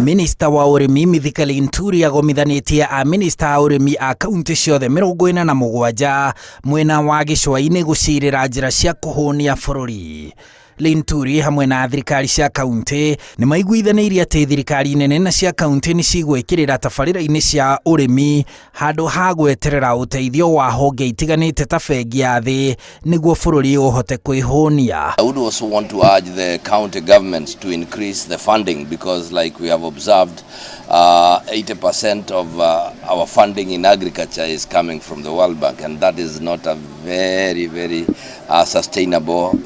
Minista wa ũrĩmi Mithika Linturi agomithanĩtie amĩnĩsta a ũrĩmi a kauntĩ ciothe 47 mwena wa gĩcũa-inĩ gũcirĩra njĩra cia kũhũnia bũrũri. Linturi hamwe na thirikari cia kauntĩ nĩ maiguithanĩirie atĩ thirikari nene na cia kauntĩ nĩ cigwĩkĩrĩra tabarĩra-inĩ cia ũrĩmi handũ ha gweterera ũteithio wa honge itiganĩte ta bengi ya thĩ nĩguo bũrũri ũhote kwĩhũnia. I would also want to urge the county governments to increase the funding because, like we have observed, 80% of our funding in agriculture is coming from the World Bank, and that is not a very, very sustainable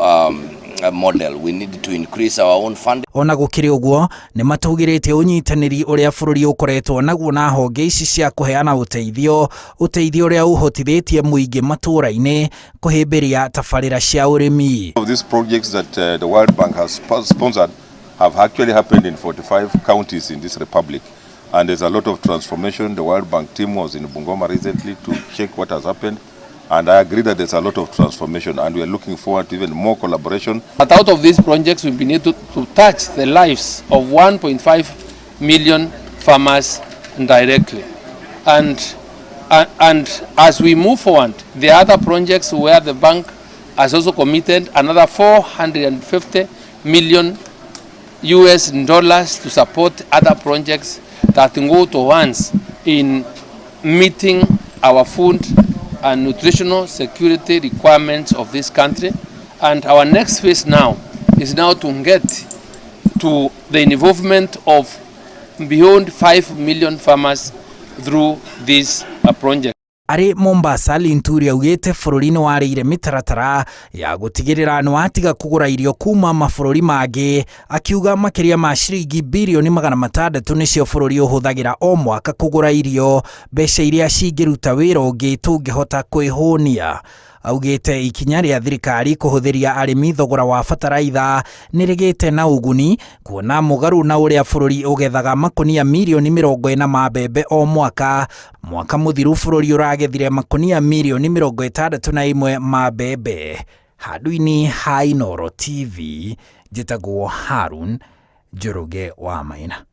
model. We need to increase our own funding. Ona gũkĩrĩ ũguo, nĩ matũgĩrĩtie ũnyitanĩri ũrĩa bũrũri ũkoretwo naguo na honge ici cia kũheana ũteithio, ũteithio ũrĩa ũhotithĩtie mũingĩ matũũra-inĩ kũhĩmbĩria tabarĩra cia ũrĩmi. Of these projects that the World Bank has sponsored have actually happened in 45 counties in this republic. And there's a lot of transformation. The World Bank team was in Bungoma recently to check what has happened. And I agree that there's a lot of transformation, and we are looking forward to even more collaboration. But out of these projects, we've been able to touch the lives of 1.5 million farmers directly. And as we move forward, the other projects where the bank has also committed another 450 million US dollars to support other projects that go towards in meeting our food and nutritional security requirements of this country. And our next phase now is now to get to the involvement of beyond 5 million farmers through this project. Arĩ Mombasa, Linturi augĩte bũrũri nĩ warĩire mĩtaratara ya gũtigĩrĩra nĩ watiga kũgũra irio kuma mabũrũri mangĩ, akiuga makĩria ma ciringi birioni 600 nĩcio bũrũri ũhũthagĩra o mwaka kũgũra irio, mbeca iria cingĩruta wĩra ũngĩ tũngĩhota kwĩhũnia. Augĩte ikinya rĩa thirikari kũhũthĩria arĩmi thogora wa bataraitha nĩ rĩgĩte na ũguni, kuona mũgarũ na ũrĩa bũrũri ũgethaga makũnia mirioni 40 ma mbembe o mwaka, mwaka mũthiru bũrũri ũragethire makũnia mirioni 61 ma mbembe. Handũ-inĩ ha Inooro TV, njĩtagwo Harun Njoroge wa Maina.